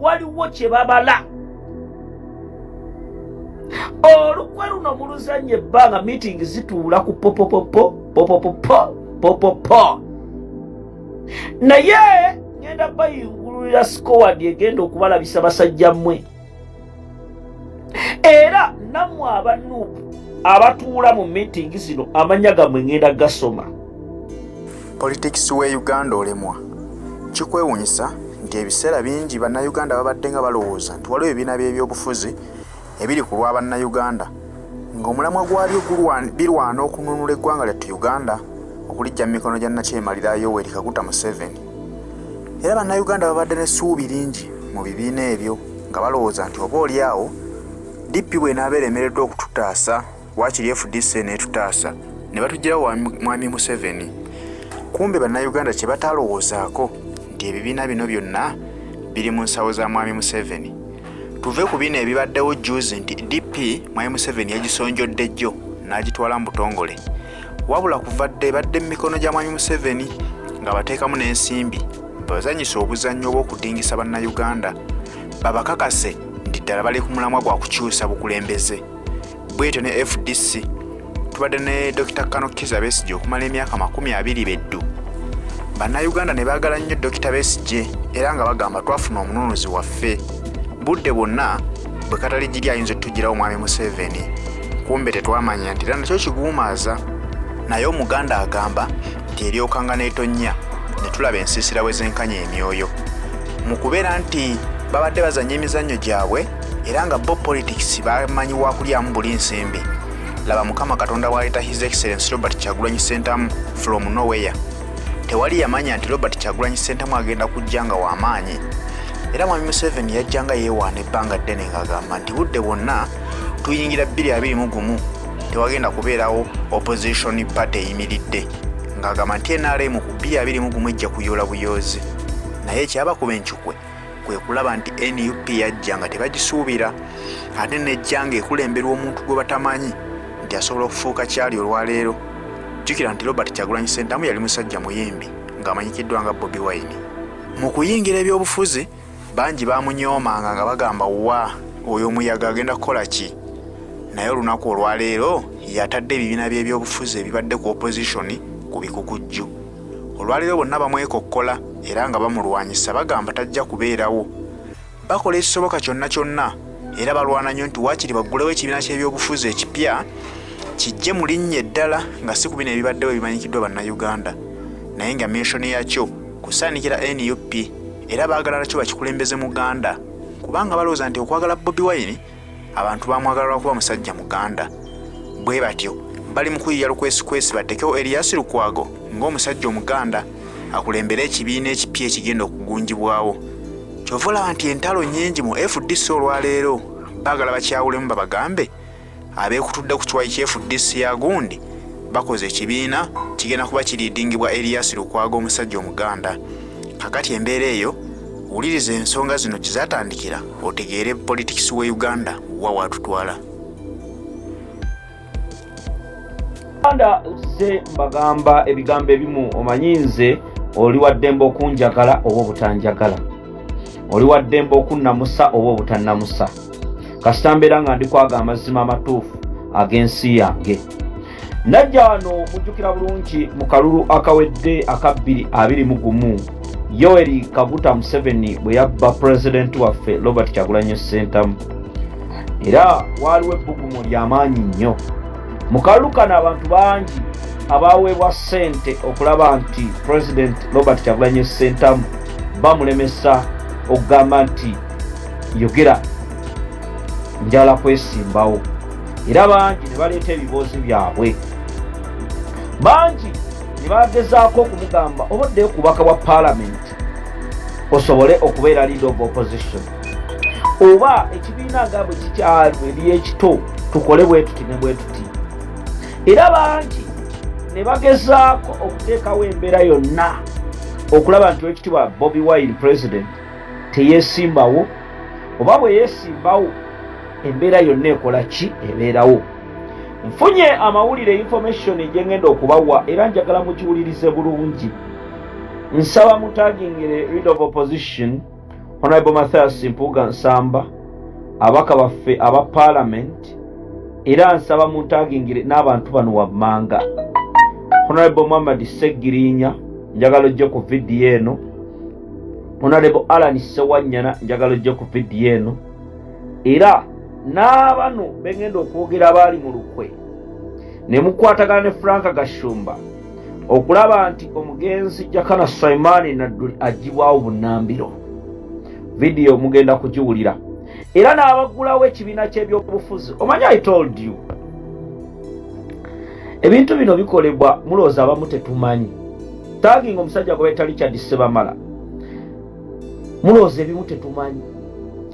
Waliwo kye babala. Olukwe luno muluzannya ebbanga, meeting zituula ku popopopo popopopo popopo, naye ngenda bayingululira squad egenda okubalabisa, basajja mmwe. Era nammwe aba NUP abatuula mu meeting zino, amannya gammwe ngenda gasoma. Politics we Uganda olemwa. Kikwewunyisa nti ebiseera bingi Bannayuganda babadde nga balowooza nti waliwo ebibiina by'ebyobufuzi ebiri ku lwa Bannayuganda, ng'omulamwa gwabyo birwana okununula eggwanga lyattu Uganda okulijja mu mikono gya nakyemalira Yoweri Kaguta Museveni. Era Bannayuganda babadde n'essuubi lingi mu bibiina ebyo, nga balowooza nti oba oli awo DP bw'enaaba eremereddwa okututaasa, waakiri FDC n'etutaasa ne batugirawo Mwami Museveni. Kumbe Bannayuganda kye bataalowoozaako nti ebibiina bino byonna biri mu nsawo za Mwami Museveni. Tuve ku bino ebibaddewo juzi nti DP Mwami Museveni yagisonjodde jjo n'agitwala mu butongole, wabula kuva dda ebadde mu mikono gya Mwami Museveni, nga bateekamu n'ensimbi babazanyisa obuzannyo obw'okudingisa Bannayuganda, babakakase nti ddala bali ku mulamwa gwa kukyusa bukulembeze. Bwetyo ne FDC, tubadde ne Dr Kano Kiza Besigye okumala emyaka 20 beddu. Bannayuganda ne baagala nnyo Dr Besigye, era nga bagamba twafuna omununuzi waffe, budde bwonna bwe katali giri ayinza otugirawo Mwami Museveni. Kumbe tetwamanya nti era nakyo kiguumaaza. Naye Omuganda agamba nti eryokanga n'etonnya, ne tulaba ensiisira bwe zenkanya emyoyo mu kubeera nti babadde bazannya emizannyo gyabwe, era nga bo politics bamanyi wakulyamu buli nsimbi. Laba Mukama Katonda bw'aleeta His Excellence Robert Kyagulanyi Ssentamu from nowhere. Tewali yamanya nti Robert Kyagulanyi Ssentamu agenda kujja nga w'amaanyi. Era Mwami Museveni yajja nga yeewaana ebbanga ddene, ng'agamba nti budde bwonna tuyingira 2021 tewagenda kubeerawo opposition party eyimiridde, ng'agamba nti NRM ku 2021 ejja kuyoola buyoozi. Naye ekyabakuba encukwe kwe kulaba nti NUP yajja nga tebagisuubira, ate nejja ng'ekulemberwa omuntu gwe batamanyi nti asobola okufuuka kyali olwaleero. Jjukira nti Robert Kyagulanyi Ssentamu yali musajja muyimbi ng'amanyikiddwa nga Bobi Wine. Mu kuyingira ebyobufuzi, bangi bamunyoomanga nga bagamba, "Wa oyo omuyaga agenda kukola ki?" Naye olunaku olwaleero yatadde ebibiina by'ebyobufuzi ebibadde ku opposition ku bikukujju. Olwaleero bonna bamwekokkola era nga bamulwanyisa, bagamba tajja kubeerawo. Bakola ekisoboka kyonna kyonna era balwana nnyo nti waakiri baggulewo ekibiina ky'ebyobufuzi ekipya kijje mu linnya eddala, nga si ku bino ebibaddewo ebimanyikiddwa Bannayuganda, naye nga mission yakyo kusaanikira NUP. Era baagala nakyo bakikulembeze Muganda, kubanga balowooza nti okwagala Bobi Wine abantu bamwagala lwakuba musajja Muganda. Bwe batyo bali mu kuyiya lukwesikwesi batekewo Erias Lukwago ng'omusajja Omuganda akulembere ekibiina ekipya ekigenda okugunjibwawo. Kyova olaba nti entalo nnyingi mu FDC olwaleero. Baagala bakyawulemu, babagambe abeekutudde ku kiwayi kya FDC ya gundi bakoze ekibiina kigenda kuba kileadingibwa Erias Lukwago, omusajja Omuganda. Kakati embeera eyo, wuliriza ensonga zino gye zatandikira, otegeere politics we Uganda wa waatutwala. Uganda ze mbagamba ebigambo ebimu. Omanyi nze oli waddembe okunjagala oba obutanjagala, oli waddembe okunnamusa oba obutannamusa, kasita mbeera nga ndi kwaga amazima amatuufu ag'ensi yange. Najja wano, mujjukira bulungi, mu kalulu akawedde aka 2021, Yoweri Kaguta Museveni bwe yabba pulezidenti waffe Robert Kyagulanyi Ssentamu, era waaliwo ebbugumu ly'amaanyi nnyo mu kalulu kano. Abantu bangi abaweebwa ssente okulaba nti President Robert Kyagulanyi Ssentamu bamulemesa okugamba nti yogera njala kwesimbawo, era bangi ne baleeta ebiboozi byabwe, bangi ne bagezaako okumugamba oba oddeyo ku bubaka bwa paalamenti osobole okubeera leader of opposition, oba ekibiina nga bwe kikyali eri ekito tukole bwe tuti ne bwe tuti. Era bangi ne bagezaako okuteekawo embeera yonna okulaba nti Owekitiibwa Bobi Wine president teyeesimbawo, oba bwe yeesimbawo embeera yonna ekola ki ebeerawo. Nfunye amawulire, information gyengenda okubawa, era njagala mukiwulirize bulungi. Nsaba mutaggingire leader of opposition, Honorable Mathias Mpuuga Nsamba, ababaka baffe aba Parliament, era nsaba muntagingire n'abantu bano wammanga. Honorable Muhammad Ssegirinya, njagala ojje ku vidiyo eno. Honorable Alan Ssewanyana, njagala ojje ku vidiyo eno. Era n'abano bengenda okwogera baali mu lukwe ne mukwatagana ne Frank Gashumba okulaba nti omugenzi Jakana Sulaiman Nadduli aggyibwawo bunnambiro. Vidiyo mugenda kugiwulira. Era n'abaggulawo ekibiina ky'ebyobufuzi. Omanyi, I told you, ebintu bino bikolebwa, mulowooza abamu tetumanyi. Taginga omusajja gwe bayita Richard Sebamala, mulowooza ebimu tetumanyi.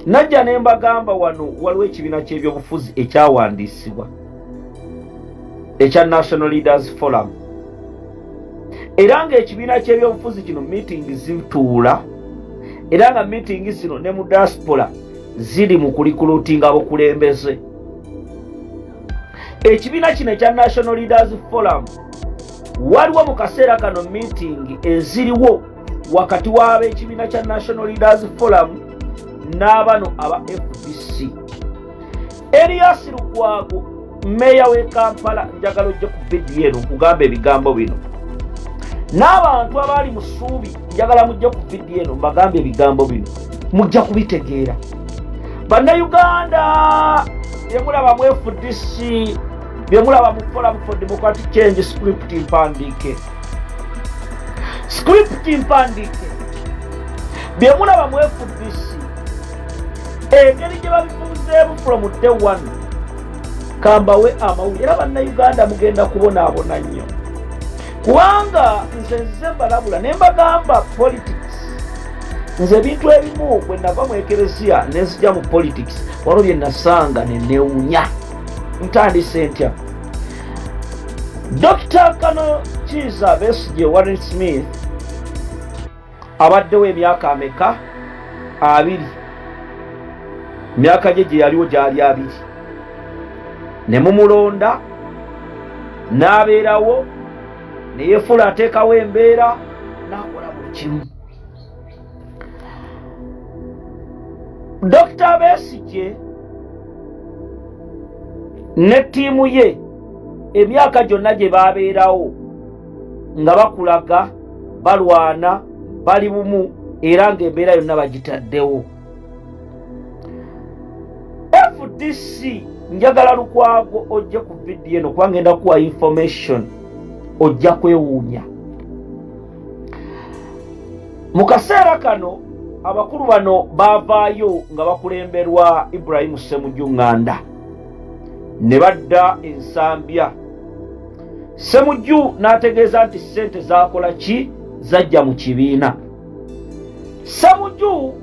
Najja ne mbagamba wano waliwo ekibiina ky'ebyobufuzi ekyawandiisibwa ekya National Leaders Forum, era ng'ekibiina ky'ebyobufuzi kino meeting zituula, era nga meeting zino ne mu diaspora ziri mu kurecruitinga abakulembeze. Ekibiina kino ekya National Leaders Forum, waliwo mu kaseera kano meeting eziriwo wakati w'ab'ekibiina kya National Leaders Forum n'abano aba FDC. Erias Lukwago, meeya w'e Kampala, njagala ojje ku vidiyo eno nkugamba ebigambo bino. N'abantu abaali mu ssuubi, njagala mujje ku vidiyo eno mbagambe ebigambo bino, mujja kubitegeera. Bannayuganda, byemulaba mu FDC, byemulaba mu Forum for Democratic Change, script mpandiike, script mpandiike. Byemulaba mu FDC, engeri gye babifuuzeemu from day one, kambawe amawulire. Era Bannayuganda, mugenda kubonaabona nnyo, kubanga nze nzize mbalabula ne mbagamba politics. Nze ebintu ebimu bwe nava mu ekereziya nenzija mu politics, waliwo bye nasanga ne neewunya. Ntandise ntya? Dr Kano Kiiza Besigye Warren Smith abaddewo emyaka ameka? 20. Myaka gye gye yaliwo gyali 20, ne mumulonda n'abeerawo, ne yeefuula ateekawo embeera, n'akola buli kimu. Dr Besigye ne ttiimu ye, emyaka gyonna gye babeerawo nga bakulaga balwana, bali bumu, era ng'embeera yonna bagitaddewo. FDC, njagala Lukwago ojje ku vidiyo eno, kuba ngenda kuwa information ojja kwewuunya. Mu kaseera kano abakulu bano baavaayo nga bakulemberwa Ibrahimu Semuju Ŋŋanda ne badda Ensambya. Semuju n'ategeeza nti ssente zaakola ki? Zajja mu kibiina. Semuju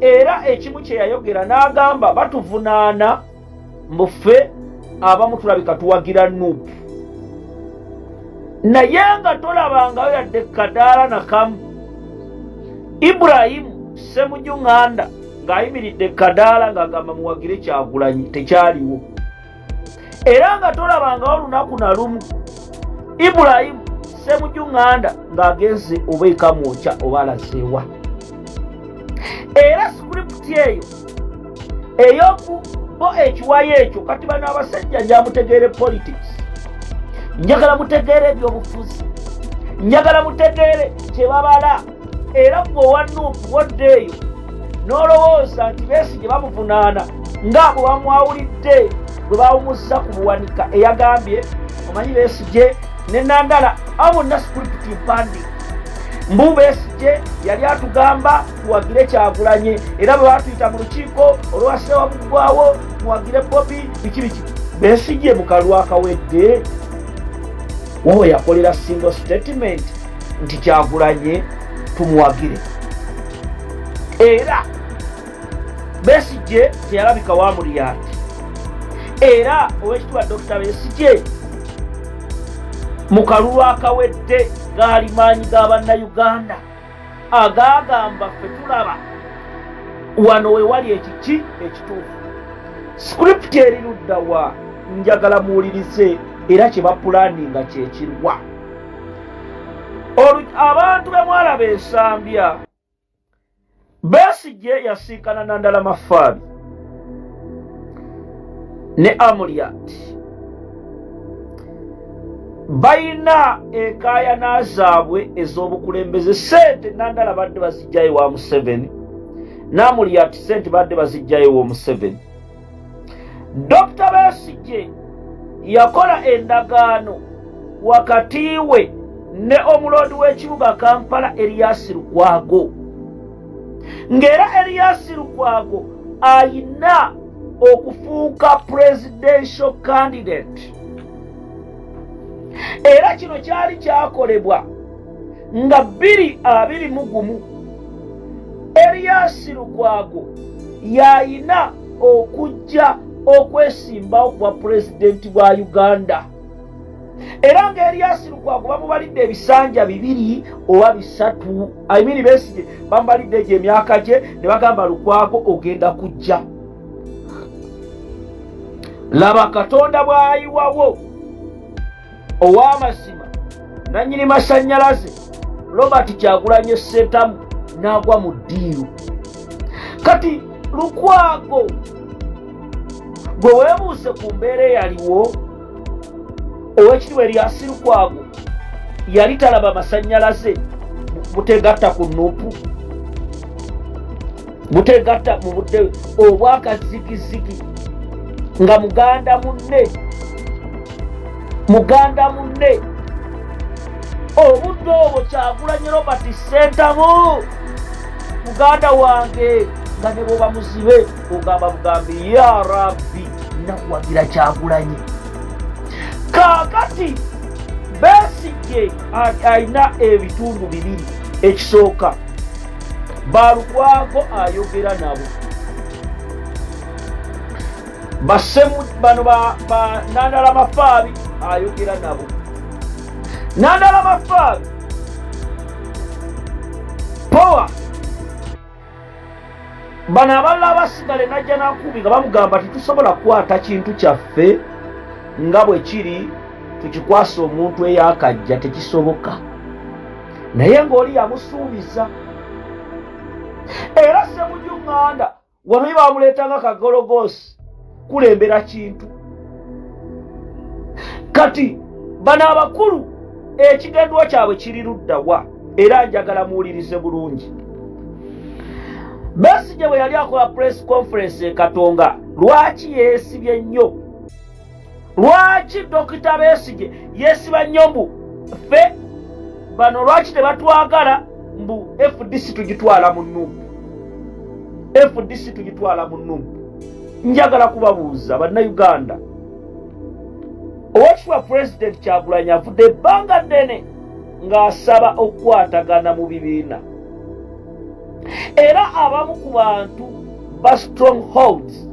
era ekimu kye yayogera n'agamba, batuvunaana mbu ffe abamu tulabika tuwagira NUP, naye nga tolabangayo yadde kadaala nakamu Iburahimu Semuju Ŋŋanda ng'ayimiridde kadaala ng'agamba muwagire Kyagulanyi. Tekyaliwo. Era nga tolabangawo olunaku na lumu Iburahimu Semuju Ŋŋanda ng'agenze oba ekamwokya oba alazeewa. Era script eyo eyoku bo ekiwayo ekyo. Kati bano abasajja, njamutegeere politics, njagala mutegeere ebyobufuzi, njagala mutegeere kyebabala. Era gwe owa NUP wodde eyo n'olowooza nti Besigye bamuvunaana nga bwe bamwawulidde bwe bawumuzza ku buwanika eyagambye omanyi Besigye ne Nandala abo bonna script mpandi, mbu Besigye yali atugamba tuwagire Kyagulanye, era bwe batuyita mu lukiiko olwasewa buggwawo muwagire Bobi, biki biki. Besigye mu kalulu akawedde wawe yakolera single statement nti Kyagulanye tumuwagire, era Besigye teyalabika wa Mulyati. Era Owekitiibwa Dr Besigye mu kalulu akawedde gaali maanyi ga Bannayuganda agaagamba ffe tulaba wano we wali ekiki ekituufu. Script eri luddawa? Njagala muwulirize era kye baplanninga kyekirwa. Abantu be mwalaba Ensambya Besigye yasinkana Nandala Mafabi ne Amuriat, balina enkaayana zaabwe ez'obukulembeze. Sente Nandala badde bazijjayo wa Museveni, n'Amuriat sente badde bazijjayo wa Museveni. Dr. Besigye yakola endagaano wakati we ne omuloodi w'ekibuga Kampala Erias Lukwago, ng'era Erias Lukwago ayina okufuuka presidential candidate. Era kino kyali kyakolebwa nga 2021. Erias Lukwago yayina okujja okwesimbawo kuba pulezidenti bwa Uganda, era nga Erias Lukwago bamubalidde ebisanja 2 oba 3. Aimini Besigye bamubalidde egyo emyaka gye ne bagamba Lukwago ogenda kujja. Laba Katonda bw'ayiwawo ow'amazima nannyini masannyalaze Robert Kyagulanyi Ssentamu n'agwa mu ddiiru. Kati Lukwago gwe weebuuse ku mbeera eyaliwo, owekitiibwa Erias Lukwago yali talaba masannyalaze butegatta ku nupu, butegatta mu budde obwakazigizigi, nga muganda munne obudde obwo Kyagulanyi Robert Ssentamu muganda wange, nga ne bwoba muzibe ogamba bugambi ya Rabbi nakuwagira Kyagulanyi. Kaakati Besigye alina ebitundu bibiri. Ekisooka, Balukwago ayogera nabo basemu bano ba Nandala Mafaabi ayogera nabo. Nandala Mafaabi power bano abalala abasigale najja nankubi nga bamugamba tetusobola kukwata kintu kyaffe nga bwe kiri tukikwasa omuntu eyakajja, tekisoboka. Naye ng'oli yamusuubiza. Era Ssemujju Nganda wano bamuleetanga kagologoosi kulembera kintu. Kati bano abakulu ekigendwa kyabwe kiri luddawa? Era njagala muwulirize bulungi. Besigye bwe yali akola press conference e Katonga, lwaki yeesibye nnyo? Lwaki Dokita Besigye yeesiba nnyo mbu ffe bano lwaki tebatwagala, mbu FDC tugitwala mu NUP, FDC tugitwala mu NUP? Njagala kubabuuza bannayuganda, owekitiibwa Pulezidenti Kyagulanyi avudde ebbanga ddene ng'asaba okukwatagana mu bibiina, era abamu ku bantu ba strongholds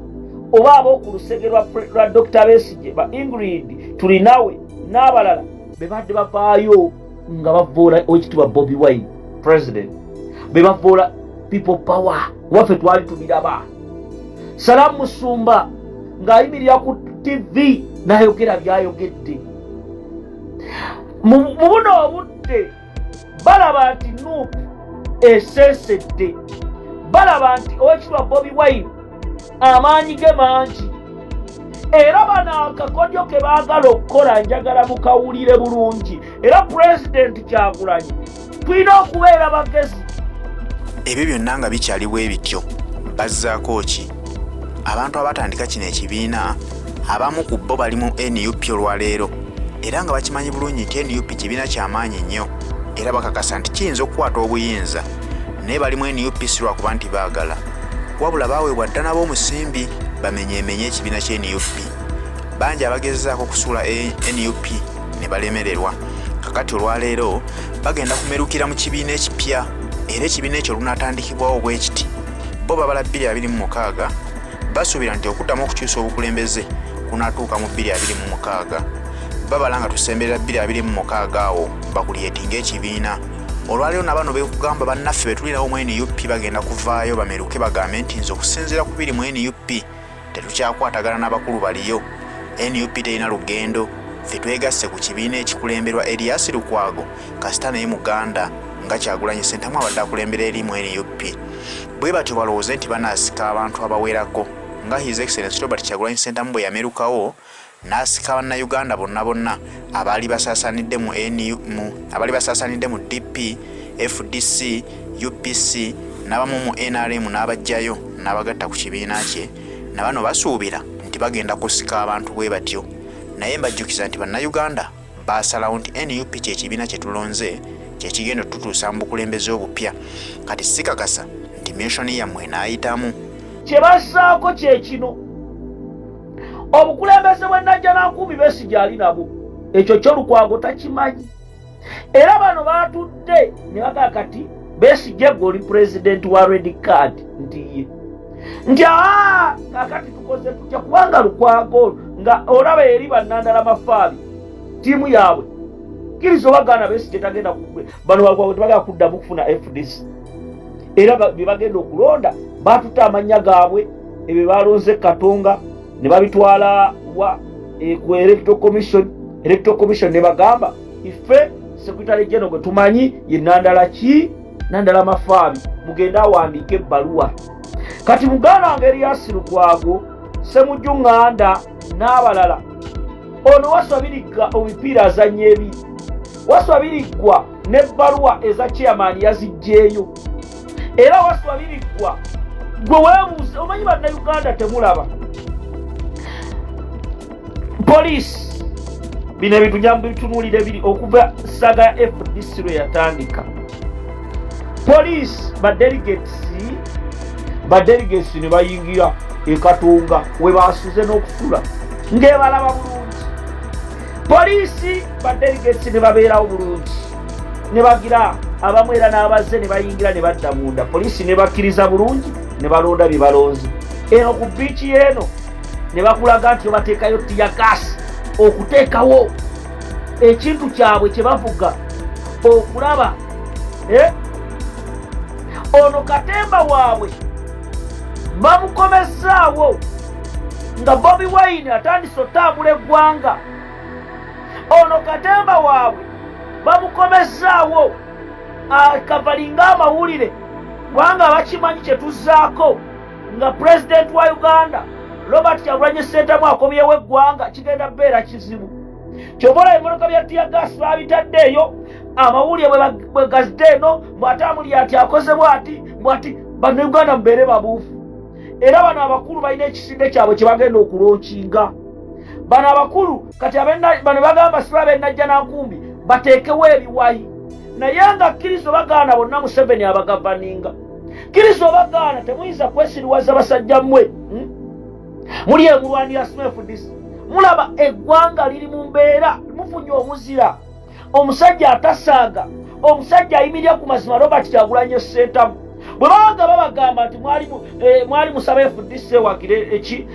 oba ab'oku lusege lwa Dr. Besigye, ba Ingrid Tulinawe n'abalala, be badde bavaayo nga bavoola owekitiibwa Bobi Wine president, be bavoola People Power. Waffe twali tubiraba, Salamu Musumba ng'ayimirira ku TV n'ayogera byayogedde. Mu buno obudde balaba nti NUP eseesedde, balaba nti owekitiibwa Bobi Wine amaanyi ge mangi, era bano akakodyo ke baagala okukola njagala mukawulire bulungi. Era Pulezidenti Kyagulanyi, tulina okubeera bagezi. Ebyo byonna nga bikyali bwe bityo, bazzaako ki? Abantu abatandika kino ekibiina abamu ku bo bali mu NUP olwaleero, era nga bakimanyi bulungi nti NUP kibiina kyamaanyi nnyo, era bakakasa nti kiyinza okukwata obuyinza. Naye bali mu NUP si lwakuba nti baagala, wabula baaweebwa dda n'ab'omusimbi bamenyeemenye ekibiina kya NUP. Bangi abagezezaako okusuula NUP ne balemererwa. Kakati olwaleero bagenda kumerukira mu kibiina ekipya, era ekibiina ekyo lunaatandikibwawo bwe kiti, bo babala 2026. Basuubira nti okuddamu okukyusa obukulembeze kunaatuuka mu 2026. Babala nga tusemberera 2026, awo bakulyetinga ekibiina. Olwaleero nabano bekugamba bannaffe betulinawo mu NUP bagenda kuvaayo bameruke bagambe nti nze okusinziira ku biri mu NUP tetukyakwatagana n'abakulu baliyo, NUP terina lugendo, ffe twegasse ku kibiina ekikulemberwa Erias Lukwago, kasita naye Muganda nga Kyagulanyi Ssentamu abadde akulembera eri mu NUP. Bwe batyo balowooze nti banaasika abantu abawerako nga His Excellency Robert Kyagulanyi Ssentamu bwe yamerukawo n'asika Bannayuganda bonna bonna abaali basaasaanidde mu mu abaali basaasaanidde mu DP, FDC, UPC n'abamu mu NRM n'abaggyayo n'abagatta ku kibiina kye. Na bano basuubira nti bagenda kusika abantu bwe batyo, naye mbajjukiza nti Bannayuganda baasalawo nti NUP kye kibiina kye tulonze kye kigenda otutuusa mu bukulembeze obupya. Kati sikakasa nti missioni yammwe enaayitamu. Kye bassaako kye kino, obukulembeze bw'e Najjanankumbi Besigye ali nabwo, ekyo kyo Lukwago takimanyi. Era bano baatudde ne bagamba kati Besigye gwe oli pulezidenti wa red card, nti ye nti aa kakati tukoze tutya? Kubanga Lukwago nga olaba eri bannandala mafaabi ttiimu yaabwe kkiriza oba gaana, Besigye tagenda, bano Lukwago tebagenda kuddamu kufuna FDC. Era bye bagenda okulonda batutte amannya gaabwe, ebyo balonze Katonga ne babitwala wa ku Electoral Commission. Electoral Commission ne bagamba ife Secretary General gwe tumanyi ye Nandala ki Nandala Mafaabi, mugende awandiike ebbaluwa. Kati muganda wange Erias Lukwago, Semujju Ŋŋanda n'abalala, ono Waswabirigga omipiira azannya ebiri, Waswabiriggwa n'ebbaluwa eza chairman yazijjeeyo. Era Waswabiriggwa gwe weebuuze, omanyi Bannayuganda temulaba poliisi bino ebintu nyambitunuulira ebiri okuva saga ya FDC lwe yatandika. Poliisi badelegates ne bayingira ekatonga we basuze n'okusula ng'ebalaba bulungi. Poliisi badelegates ne babeerawo bulungi, ne bagira abamu era n'abazze ne bayingira ne badda munda. Poliisi ne bakkiriza bulungi ne balonda bye balonze. Eno ku biiki eno ne bakulaga nti bateekayo tear gas okuteekawo ekintu kyabwe kye bavuga okulaba. Ono katemba waabwe bamukomezaawo nga Bobi Wine atandise otambula eggwanga. Ono katemba waabwe bamukomezaawo akavalinga amawulire, kubanga bakimanyi kyetuzaako nga pulezidenti wa Uganda Robert Kyagulanyi Ssentamu akomyewo eggwanga kigenda kubeera kizibu. Kyova olaba ebimotoka bya tear gas babitaddeeyo, amawulire bwe gazidde eno mbw'ate amuli ati akoze bw'ati mbw'ati. Bannayuganda mubeere babuufu. Era bano abakulu balina ekisinde kyabwe kye bagenda okulaunchinga. Bano abakulu kati bano bagamba siba ab'enajja nankumbi bateekewo ebiwayi, naye nga kkiriza bagaana bonna Museveni abagavaninga. Kkiriza obagaana, temuyinza kwesiriwaza basajja mmwe, Muli emulwanira SMFDC, mulaba eggwanga liri mu mbeera, mufunye omuzira, omusajja atasaaga, omusajja ayimirira ku mazima, Robert Kyagulanyi Ssentamu. Bwe babaga babagamba nti mwali musaba FDC ewagire eki,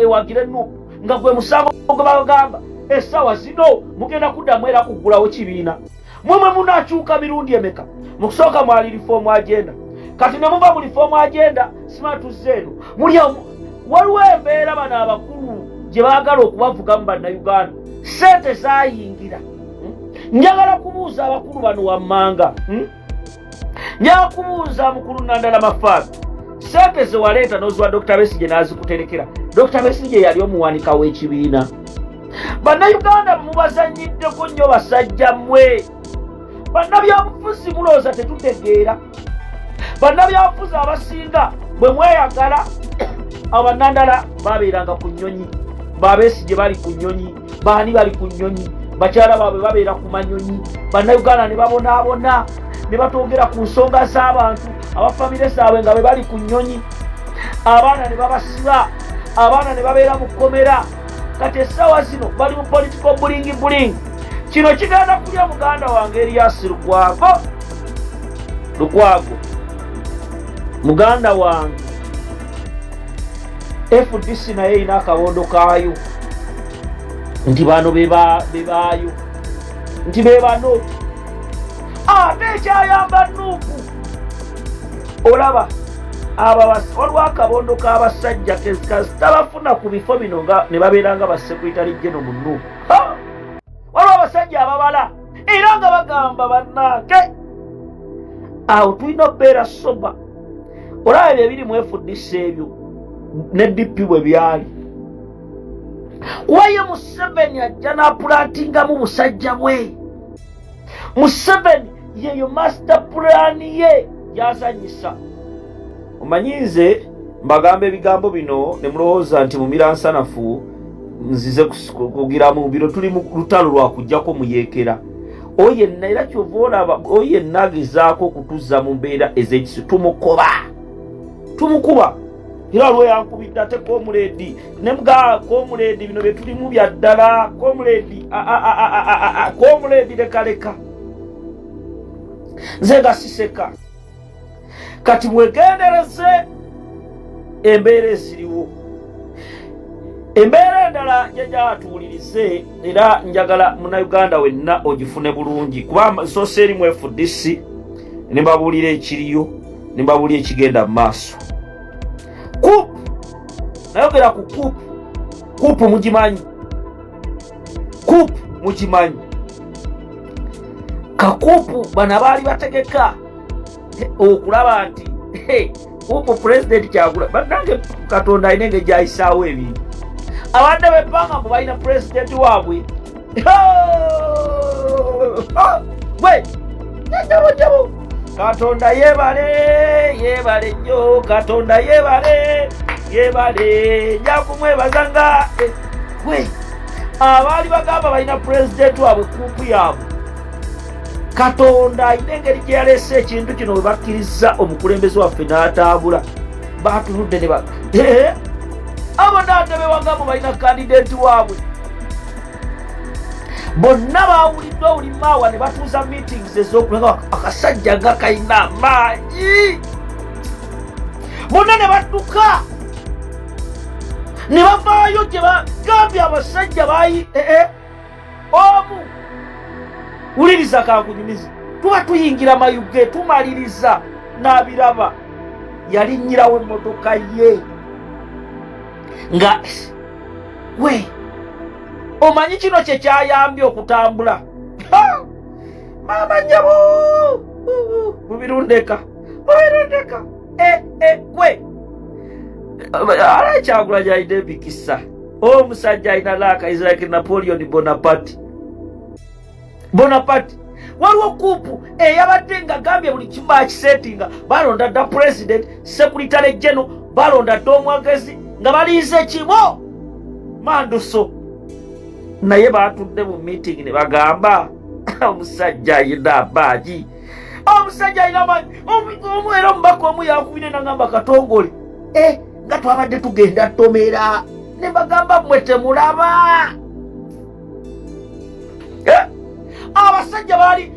ewagire NUP, nga gwe musango gwe babagamba. Essaawa zino mugenda kuddamu era kuggulawo kibiina. Mwe munakyuka mirundi emeka? Mu kusooka mwali reform agenda, kati ne muva mu reform agenda, simatuzze eno muli. Waliwo embeera bano abakulu gye baagala okubavugamu Bannayuganda, sente zaayingira. Njagala kubuuza abakulu bano wammanga, Njagala kubuuza mukulu Nandala Mafaabi, sente ze waleeta n'oziwa Dr Besigye n'azikuterekera, Dr Besigye yali omuwanika w'ekibiina. Bannayuganda mubazanyiddeko nnyo basajja mmwe. Bannabyabufuzi mulowooza tetutegeera. Bannabyabufuzi abasinga bwe mweyagala, abannandala babeeranga ku nnyonyi, babesigye bali ku nnyonyi, baani bali ku nnyonyi, bakyala baabwe babeera ku manyonyi. Bannayuganda ne babonaabona ne batwogera ku nsonga z'abantu abafamire zaabwe nga bwe bali ku nnyonyi, abaana ne babasiba, abaana ne babeera mu kkomera. Kati essaawa zino bali mu political bling bling. Kino kigenda kulya muganda wange Erias Lukwago. Lukwago muganda wange, FDC naye erina akabondo kaayo nti bano bebaayo nti be bano. Ate ekyayamba NUP, olaba waliwo akabondo k'abasajja kasita ku bifo bino nga ne babeera nga basecretary general mu NUP. Waliwo abasajja ababala era nga bagamba, bannange, awo tulina okubeera sober. Olaba ebyo ebiri mu FDC ebyo ne DP bwe byali, kuba ye Museveni ajja n'apulantingamu busajja bwe. Museveni yeyo master plan ye gyazanyisa. Omanyi nze mbagamba ebigambo bino ne mulowooza nti mumira nsanafu nzize kugiramu bino. Tuli mu lutalo lwa kujjako muyeekera oyo yenna, era kyova olaba oyo yenna agezaako okutuzza mu mbeera ez'ekisi tumukoba, tumukuba. Era waliwo yankubidde ate comrade, ne mga comrade, bino bye tulimu bya ddala. Comrade, comrade, lekaleka, nze nga siseka. Kati mwegendereze embeera eziriwo. Embeera endala gyegyatuwulirize, era njagala Munauganda wenna ogifune bulungi, kuba nsoose eri mu FDC ne mbabuulira ekiriyo, ne mbabuulira ekigenda mu maaso. Coup, nayogera ku coup. Coup mugimanyi, coup mugimanyi. Ka coup bano abaali bategeka okulaba nti coup Pulezidenti Kyagula. Bannange, Katonda alina engeri gyayisaawo ebintu. Abadde bepanga mbu balina pulezidenti waabwe gwe jabo. Katonda yebale, yebale nnyo. Katonda yebale, yebale, nja kumwebaza nga gwe abaali bagamba balina pulezidenti waabwe, coup yaabwe. Katonda alina engeri gye yaleese ekintu kino. Bwe bakkiriza omukulembeze waffe n'atambula, batunudde ne ba abo naate bewagambo balina candidate waabwe. Bonna bawuliddwa buli maawa ne batuuza meetings ez'okulaba akasajja nga kalina amaanyi. Bonna ne badduka ne bavaayo gye bagambye abasajja bayi omu. Wuliriza, kankunyumiza. Tuba tuyingira Mayuge, tumaliriza n'abiraba, yalinnyirawo emmotoka ye nga we omanyi kino kye kyayambye okutambula. Maama nyabo, mubirundeka, mubirundeka. Gwe ala Kyagulanyi alina emikisa. Omusajja alina luck, is like Napoleon Bonaparte. Bonaparte, waliwo coup eyabadde nga gambye buli kimu bakisetinga, balonda dda president, secretary general, balonda dda omwogezi, nga balinze kimu manduso. Naye batudde mu meeting ne bagamba omusajja ayina amaanyi, omusajja alina amaanyi. Era omubaka omu yakubire nagamba Katongole, nga twabadde tugenda tomera, ne bagamba mmwe temulaba. Abasajja baali